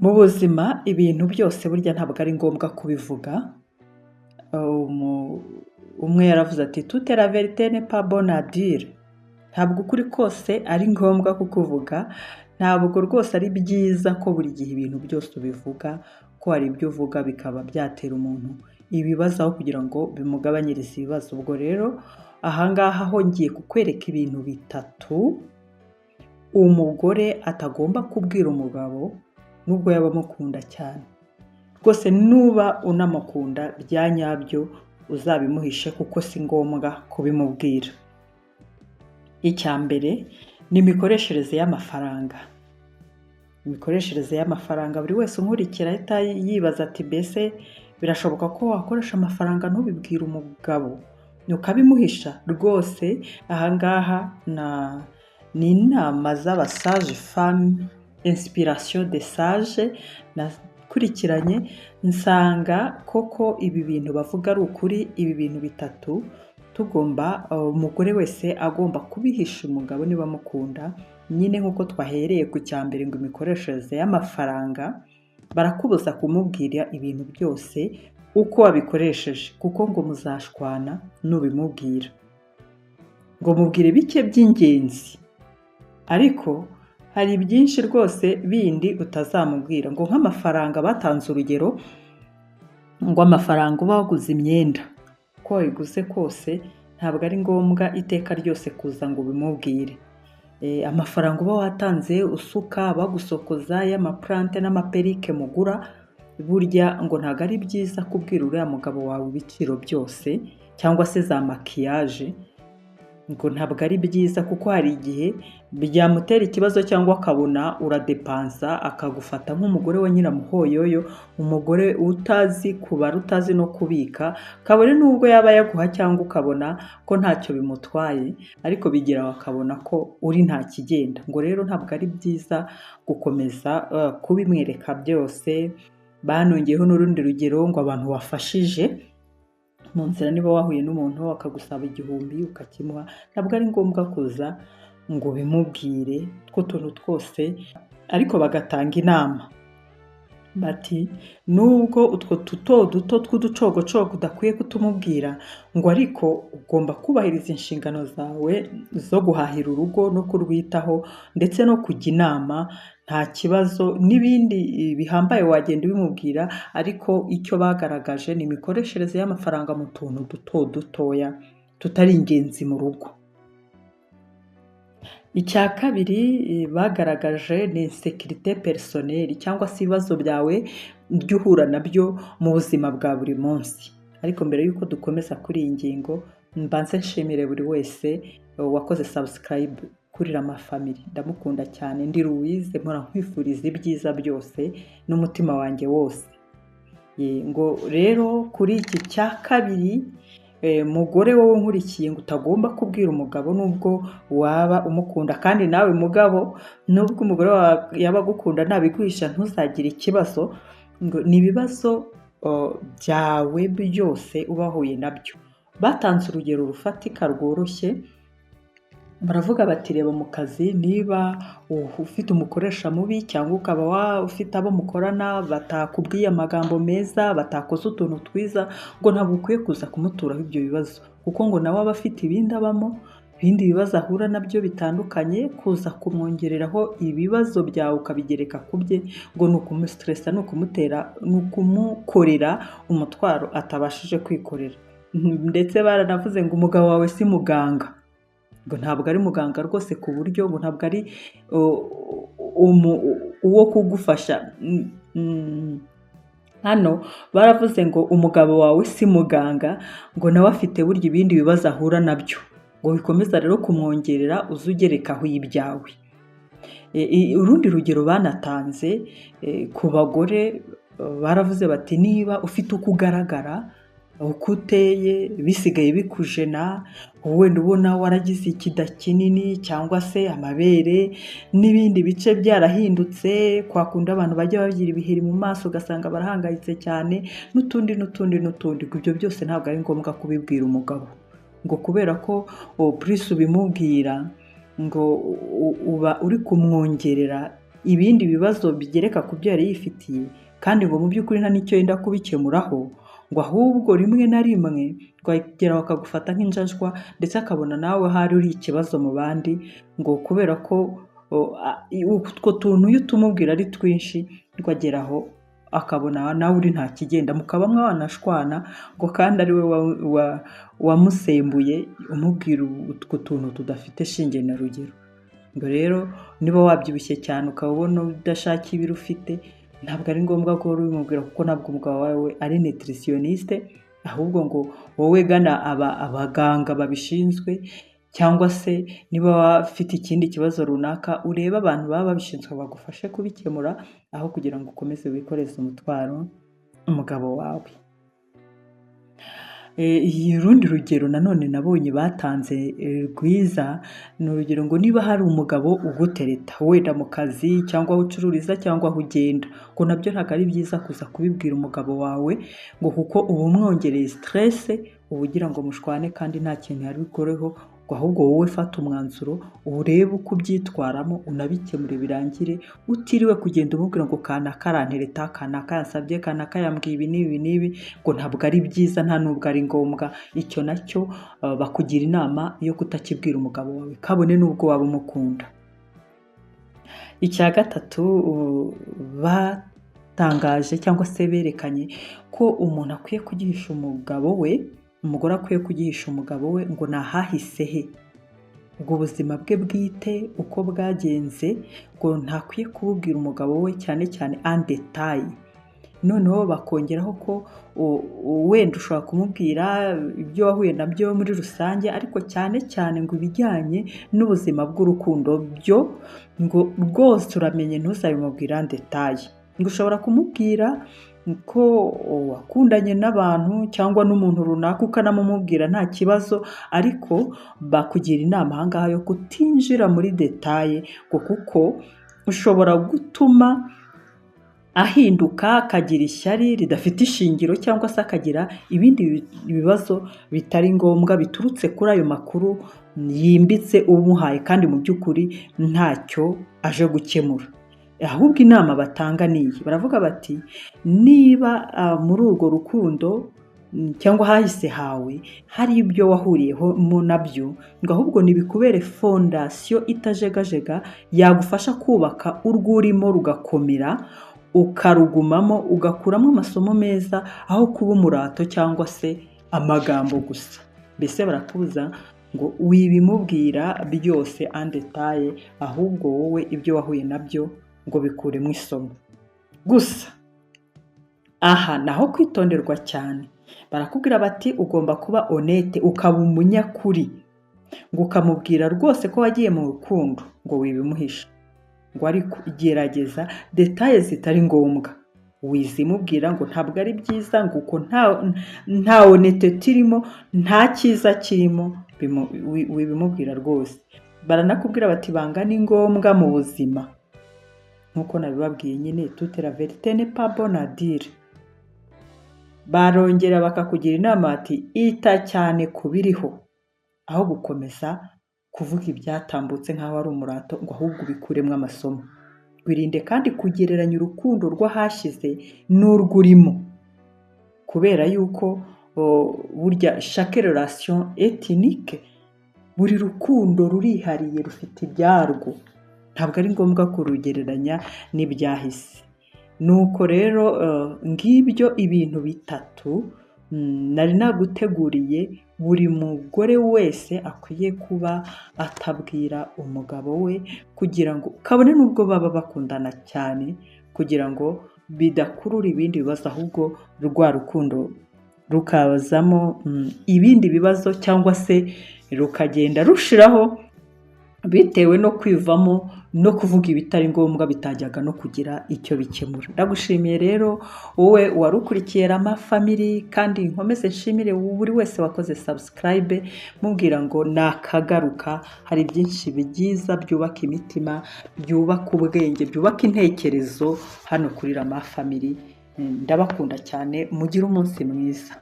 Mu buzima ibintu byose burya ntabwo ari ngombwa kubivuga. Umwe yaravuze ati: "Toute la vérité n'est pas bonne à dire." Ntabwo ukuri kose ari ngombwa kukuvuga, ntabwo rwose ari byiza ko buri gihe ibintu byose ubivuga, ko hari ibyo uvuga bikaba byatera umuntu ibibazo aho kugira ngo bimugabanyirize ibibazo. Ubwo rero ahangaha ho ngiye kukwereka ibintu bitatu umugore atagomba kubwira umugabo nubwo yaba amukunda cyane. Rwose nuba unamukunda bya nyabyo, uzabimuhishe kuko si ngombwa kubimubwira. Icya mbere ni imikoreshereze y'amafaranga. Imikoreshereze y'amafaranga, buri wese unkurikira ahita yibaza ati: "Mbese birashoboka ko wakoresha amafaranga ntubibwire umugabo, ukabimuhisha?" Rwose ahangaha ni inama z'aba sages femmes, inspiration de sage nakurikiranye, nsanga koko ibi bintu bavuga ari ukuri. Ibi bintu bitatu tugomba, umugore wese agomba kubihisha umugabo niba amukunda nyine. Nk'uko twahereye ku cya mbere ngo imikoreshereze y'amafaranga, barakubuza kumubwira ibintu byose uko wabikoresheje, kuko ngo muzashwana nubimubwira. Ngo mubwire bike by'ingenzi, ariko hari byinshi rwose bindi utazamubwira. Ngo nk'amafaranga, batanze urugero ngo amafaranga uba waguze imyenda, uko wayiguze kose ntabwo ari ngombwa iteka ryose kuza ngo ubimubwire. Amafaranga uba watanze usuka, bagusokoza, y'ama plantes n'ama perruques mugura, burya ngo ntabwo ari byiza kubwira uriya mugabo wawe ibiciro byose, cyangwa se za maquillage, ngo ntabwo ari byiza kuko hari igihe byamutera ikibazo cyangwa akabona uradepansa, akagufata nk'umugore wa nyiramuhoyoyo, umugore utazi kubara, utazi no kubika, kabone n'ubwo yaba yaguha cyangwa ukabona ko ntacyo bimutwaye, ariko bigira akabona ko uri nta kigenda. Ngo rero ntabwo ari byiza gukomeza kubimwereka byose. Banongeyeho n'urundi rugero ngo abantu wafashije mu nzira, niba wahuye n'umuntu akagusaba 1000 ukakimuha, ntabwo ari ngombwa kuza ngo ubimubwire utwo tuntu twose. Ariko bagatanga inama bati: "Nubwo utwo duto duto tw'uducogocogo udakwiye kutumubwira, ngo ariko ugomba kubahiriza inshingano zawe zo guhahira urugo no kurwitaho ndetse no kujya inama. Nta kibazo, n'ibindi bihambaye wagenda ubimubwira." Ariko icyo bagaragaje ni imikoreshereze y'amafaranga mu tuntu duto dutoya tutari ingenzi mu rugo. Icya kabiri bagaragaje ni insécurité personnelle, cyangwa se ibibazo byawe ujya uhura nabyo mu buzima bwa buri munsi. Ariko mbere y'uko dukomeza kuri iyi ngingo, mbanze nshimire buri wese wakoze subscribe kuri Rama Family. Ndamukunda cyane, ndi Louise, mpora nkwifuriza ibyiza byose n'umutima wanjye wose. Ngo rero kuri iki cya kabiri, mugore wowe nkurikiye, ngo utagomba kubwira umugabo nubwo waba umukunda, kandi nawe mugabo, nubwo umugore wawe yaba agukunda nabiguhisha ntuzagire ikibazo, ngo ni ibibazo byawe byose uba wahuye nabyo. Batanze urugero rufatika rworoshye, baravuga bati: "Reba mu kazi, niba ufite umukoresha mubi cyangwa ukaba ufite abo mukorana batakubwiye amagambo meza, batakoze utuntu twiza, ngo ntabwo ukwiye kuza kumuturaho ibyo bibazo, kuko ngo nawe aba afite ibindi abamo, ibindi bibazo ahura nabyo bitandukanye. Kuza kumwongereraho ibibazo byawe ukabigereka ku bye, ngo ni ukumustressa, ni ukumutera, ni ukumukorera umutwaro atabashije kwikorera." Ndetse baranavuze ngo umugabo wawe si muganga, ngo ntabwo ari muganga rwose, ku buryo ngo ntabwo ari uwo kugufasha. Hano baravuze ngo umugabo wawe si muganga, ngo nawe afite burya ibindi bibazo ahura nabyo, ngo bikomeza rero kumwongerera uze ugerekaho ibyawe. Urundi rugero banatanze ku bagore, baravuze bati: "Niba ufite uko ugaragara, uko uteye bisigaye bikujena, wenda ubona waragize ikida kinini cyangwa se amabere n'ibindi bice byarahindutse, kwa kundi abantu bajya bagira ibiheri mu maso ugasanga barahangayitse cyane, n'utundi n'utundi n'utundi," ngo ibyo byose ntabwo ari ngombwa kubibwira umugabo, ngo kubera ko plus ubimubwira ngo uba uri kumwongerera ibindi bibazo bigereka ku byo yari yifitiye, kandi ngo mu by'ukuri nta n'icyo yenda kubikemuraho, ngo ahubwo rimwe na rimwe twagera bakagufata nk'injajwa, ndetse akabona nawe hari uri ikibazo mu bandi, ngo kubera ko utwo tuntu iyo utumubwira ari twinshi, ngo ageraho akabona nawe uri nta kigenda, mukaba mwanashwana, ngo kandi ari we wamusembuye umubwira utwo tuntu tudafite shinge na rugero. Ngo rero niba wabyibushye cyane ukaba ubona udashaka ibiro ufite, ntabwo ari ngombwa ko ubimubwira, kuko ntabwo umugabo wawe ari nutritionniste, ahubwo ngo wowe gana abaganga babishinzwe, cyangwa se niba ufite ikindi kibazo runaka urebe abantu baba babishinzwe bagufashe kubikemura, aho kugira ngo ukomeze wikoreze umutwaro umugabo wawe. Urundi rugero nanone nabonye batanze rwiza, ni urugero ngo niba hari umugabo ugutereta wenda mu kazi cyangwa aho ucururiza cyangwa aho ugenda, ngo nabyo ntabwo ari byiza kuza kubibwira umugabo wawe, ngo kuko uba umwongereye stress, uba ugira ngo mushwane kandi nta kintu yari bukoreho, ngo ahubwo wowe fata umwanzuro urebe uko ubyitwaramo unabikemure birangire, utiriwe kugenda umubwira ngo kanaka arantereta, kanaka yansabye, kanaka yambwiye ibi n'ibi n'ibi, ngo ntabwo ari byiza, nta nubwo ari ngombwa. Icyo nacyo bakugira inama yo kutakibwira umugabo wawe, kabone n'ubwo waba umukunda. Icya gatatu batangaje cyangwa se berekanye ko umuntu akwiye kugihisha umugabo we, umugore akwiye kugihisha umugabo we, ngo ni ahahise he, ubwo buzima bwe bwite uko bwagenze, ngo ntakwiye kububwira umugabo we, cyane cyane en detail. Noneho bakongeraho ko wenda ushobora kumubwira ibyo wahuye nabyo muri rusange, ariko cyane cyane ngo ibijyanye n'ubuzima bw'urukundo byo ngo rwose uramenye ntuzabimubwira en detail. Ngo ushobora kumubwira ko wakundanye n'abantu cyangwa n'umuntu runaka ukanamumubwira nta kibazo, ariko bakugira inama aha ngaha yo kutinjira muri detail, ngo kuko ushobora gutuma ahinduka akagira ishyari ridafite ishingiro, cyangwa se akagira ibindi bibazo bitari ngombwa biturutse kuri ayo makuru yimbitse umuhaye, kandi mu by'ukuri ntacyo aje gukemura. Ahubwo inama batanga ni iyi, baravuga bati niba muri urwo rukundo cyangwa hahise hawe hari ibyo wahuriyeho nabyo, ngo ahubwo nibikubere fondasiyo itajegajega yagufasha kubaka urwo urimo rugakomera, ukarugumamo, ugakuramo amasomo meza, aho kuba umurato cyangwa se amagambo gusa. Mbese barakubuza ngo wibimubwira byose en detail, ahubwo wowe ibyo wahuye nabyo ngo bikuremo isomo. Gusa aha naho kwitonderwa cyane, barakubwira bati ugomba kuba honnête, ukaba umunyakuri, ngo ukamubwira rwose ko wagiye mu rukundo, ngo wibimuhisha, ngo ariko gerageza détails zitari ngombwa wizimubwira, ngo ntabwo ari byiza, ngo uko nta honnêteté irimo, nta cyiza kirimo, wibimubwira rwose. Baranakubwira bati ibanga ni ngombwa mu buzima, nk'uko nabibabwiye nyine, toute la vérité n'est pas bonne à dire. Barongera bakakugira inama bati ita cyane ku biriho, aho gukomeza kuvuga ibyatambutse nk'aho ari umurato, ngo ahubwo ubikuremo amasomo. Wirinde kandi kugereranya urukundo rw'ahashize n'urwo urimo, kubera yuko burya chaque relation est unique, buri rukundo rurihariye, rufite ibyarwo, ntabwo ari ngombwa kurugereranya n'ibyahise. Nuko rero ngibyo ibintu bitatu nari naguteguriye buri mugore wese akwiye kuba atabwira umugabo we, kugira ngo kabone n'ubwo baba bakundana cyane, kugira ngo bidakurura ibindi bibazo, ahubwo rwa rukundo rukazamo ibindi bibazo, cyangwa se rukagenda rushiraho bitewe no kwivamo no kuvuga ibitari ngombwa bitajyaga no kugira icyo bikemura. Ndagushimiye rero wowe wari ukurikiye Rama Family, kandi nkomeze nshimire buri wese wakoze subscribe, mubwira ngo nakagaruka, hari byinshi byiza byubaka imitima, byubaka ubwenge, byubaka intekerezo hano kuri Rama Family. Ndabakunda cyane, mugire umunsi mwiza.